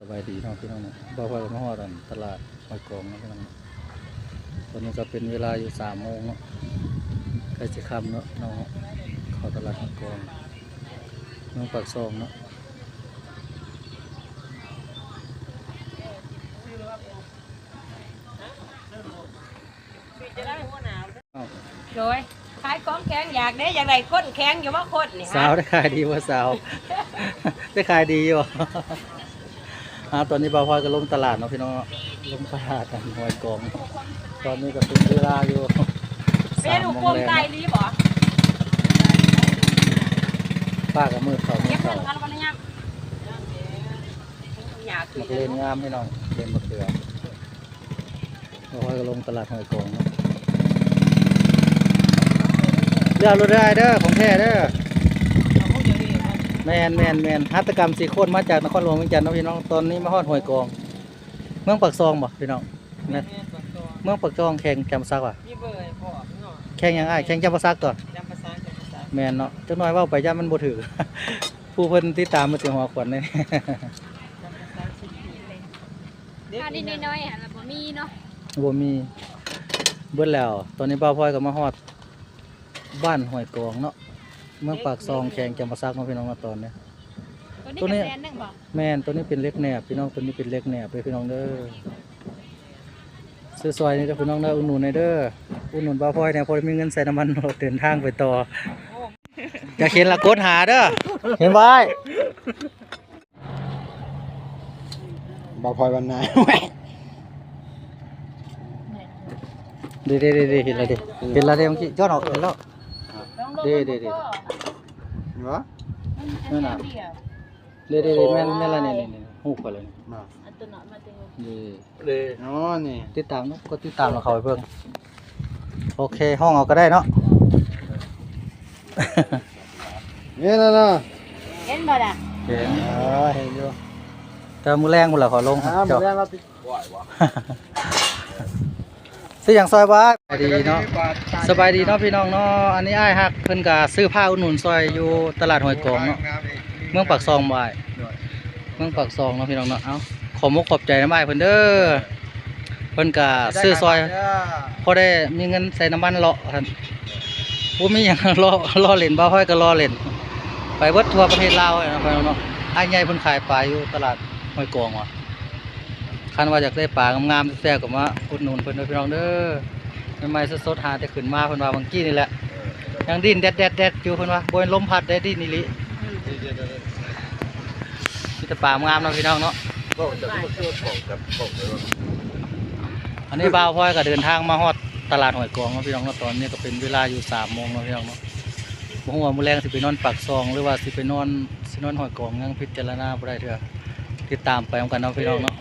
ສະບາຍດີເນາະພີ່ນ້ອງເນາະ ບ່າວພອຍກໍມາຮອດອັນຕະຫຼາດຫ້ວຍກອງເນາະພີ່ນ້ອງເນາະ. ຕອນນີ້ກໍເປັນເວລາຢູ່ສາມໂມງເນາະ ໃກ້ຊິຄ່ຳເນາະ ເນາະ ເຂົ້າຕະຫຼາດຫ້ວຍກອງ ເມືອງປາກຊ່ອງເນາະ. ໂດຍ ຂາຍຂອງແຂງ ຢາກເດ້ ຢາກໄດ້ຄົນແຂງຢູ່ບໍ່ຄົນນີ້ ສາວ ໄດ້ຂາຍດີບໍ່ສາວ? ໄດ້ຂາຍດີຢູ່. ອ່າ ຕອນນີ້ບ່າວພອຍກໍລົງຕະຫຼາດເນາະພີ່ນ້ອງເນາະ ລົງຕະຫຼາດຫ້ວຍກອງ. ຕອນນີ້ກໍເປັນເວລາຢູ່ສາມໂມງແລງເນາະ. ຟ້າກໍມືດເຂົ້າ ມືດເຂົ້າ. ໝາກເລັ່ນງາມພີ່ນ້ອງ ເລັ່ນມະເຂືອ. ເຮົາກໍລົງຕະຫຼາດຫ້ວຍກອງເນາະ ເລືອກລົດໄດ້ເດີ ຂອງແທ້ເດີ. ແມ່ນໆໆ ຫັດຖະກຳຊິໂຄດມາຈາກນະຄອນຫຼວງວຽງຈັນເນາະພີ່ນ້ອງ. ຕອນນີ້ມາຮອດຫ້ວຍກອງ ເມືອງປາກຊ່ອງບໍ່ພີ່ນ້ອງ? ແມ່ນ ເມືອງປາກຊ່ອງ ແຂວງຈຳປາສັກຫວາ? ມີເບີໃຫ້ພ້ອມເນາະ. ແຂວງຫຍັງອ້າຍ? ແຂວງຈຳປາສັກຕົວະ? ຈຳປາສັກ ຈຳປາສັກ. ແມ່ນເນາະ ຈັກໜ້ອຍເວົ້າໄປຢ້ານມັນບໍ່ຖືກ ຜູ້ເພິ່ນຕິດຕາມມັນຊິຫົວຂວັນເດ້. ຈຳປາສັກຊິ ອັນນີ້ນ້ອຍໆ ຫັ້ນລະບໍ່ມີເນາະ ບໍ່ມີ. ເບິດແລ້ວ ຕອນນີ້ບ່າວພອຍກໍມາຮອດບ້ານຫ້ວຍກອງເນາະ ເມືອງປາກຊ່ອງ ແຂວງຈຳປາສັກເນາະພີ່ນ້ອງເນາະ. ຕອນນີ້ ໂຕນີ້ກໍແສນໜຶ່ງບໍ່? ແມ່ນ ໂຕນີ້ເປັນເຫຼັກແໜບພີ່ນ້ອງ ໂຕນີ້ເປັນເຫຼັກແໜບເດີພີ່ນ້ອງເດີ. ຊື້ຊ່ອຍນີ້ເດີພີ່ນ້ອງເດີ ອຸດໜູນແດ່ເດີ ອຸດໜູນບ່າວພອຍແດ່ ພໍໄດ້ມີເງິນໃສ່ນ້ຳມັນເດີນທາງໄປຕໍ່. ຢາກເຫັນລະກົດຫາເດີ ເຫັນບໍ່ອ້າຍ? ບ່າວພອຍວັນນາ ເດ້ໆໆ ເຫັນລະເດ້ ເຫັນລະເດ້ ເມື່ອກີ້ຍ້ອນອອກ ເຫັນແລ້ວ ເດ້ໆໆ ເຫັນບໍ່? ນັ້ນນະ ເດ້ໆໆ ແມ່ນ ແມ່ນລະ ນີ້ໆ ຮູບຂ້ອຍລະນີ້ ມາ ເດ້ ເດ້ ອໍ ນີ້ ຕິດຕາມເນາະ ກົດຕິດຕາມແລ້ວເຂົ້າໄປເບິ່ງ. ໂອເຄ ຮ້ອງເອົາກໍໄດ້ເນາະ. ເຫັນແລ້ວເນາະ ເຫັນບໍ່ລະ? ເຫັນ ເອີ ເຫັນຢູ່ ແຕ່ມື້ແລງພຸ້ນລະຂໍລົງ ອ່າ ມື້ແລງລາວຕິດ ຊື້ຫຍັງຊ່ອຍບໍ່ອ້າຍ? ສະບາຍດີເນາະ ສະບາຍດີເນາະພີ່ນ້ອງເນາະ. ອັນນີ້ອ້າຍຮັກເພິ່ນກະຊື້ຜ້າອຸດໜູນຊ່ອຍຢູ່ຕະຫຼາດຫ້ວຍກອງເນາະ ເມືອງປາກຊ່ອງບໍ່ອ້າຍ? ເມືອງປາກຊ່ອງເນາະພີ່ນ້ອງເນາະ. ເອົ້າ ຂອບມົກຂອບໃຈນຳອ້າຍເພິ່ນເດີ ເພິ່ນກະຊື້ຊ່ອຍ ພໍໄດ້ມີເງິນໃສ່ນ້ຳມັນເລາະ ວ່າຊັ້ນ ບໍ່ມີຫຍັງ ລໍ້ ລໍ້ຫຼິ້ນ ບ່າວພອຍກໍລໍ້ຫຼິ້ນ ໄປເບິດທົ່ວປະເທດລາວເນາະພີ່ນ້ອງເນາະ. ອ້າຍໃຫຍ່ເພິ່ນຂາຍປາຢູ່ຕະຫຼາດຫ້ວຍກອງວ່າ ຄັນວ່າຢາກໄດ້ປາງາມໆແຊບໆກໍມາອຸດໜູນເພິ່ນເດີພີ່ນ້ອງເດີ. ໃໝ່ໆສົດໆ ຫາແຕ່ຂຶ້ນມາ ເພິ່ນວ່າເມື່ອກີ້ນີ້ແຫຼະ ຍັງດີ້ນແດດໆຢູ່ ເພິ່ນວ່າບໍ່ແມ່ນລົມພັດເດ້ ດີ້ນອີ່ຫຼີ. ມີແຕ່ປາງາມເນາະພີ່ນ້ອງເນາະ. ອັນນີ້ບ່າວພອຍກໍເດີນທາງມາຮອດຕະຫຼາດຫ້ວຍກອງເນາະພີ່ນ້ອງເນາະ. ຕອນນີ້ກໍເປັນເວລາຢູ່ສາມໂມງເນາະພີ່ນ້ອງເນາະ. ບໍ່ຮູ້ວ່າມື້ແລງຊິໄປນອນປາກຊ່ອງ ຫຼືວ່າຊິໄປນອນ ຊິນອນຫ້ວຍກອງ ຍັງພິຈາລະນາບໍ່ໄດ້ເທື່ອ. ຕິດຕາມໄປນຳກັນເນາະພີ່ນ້ອງເນາະ.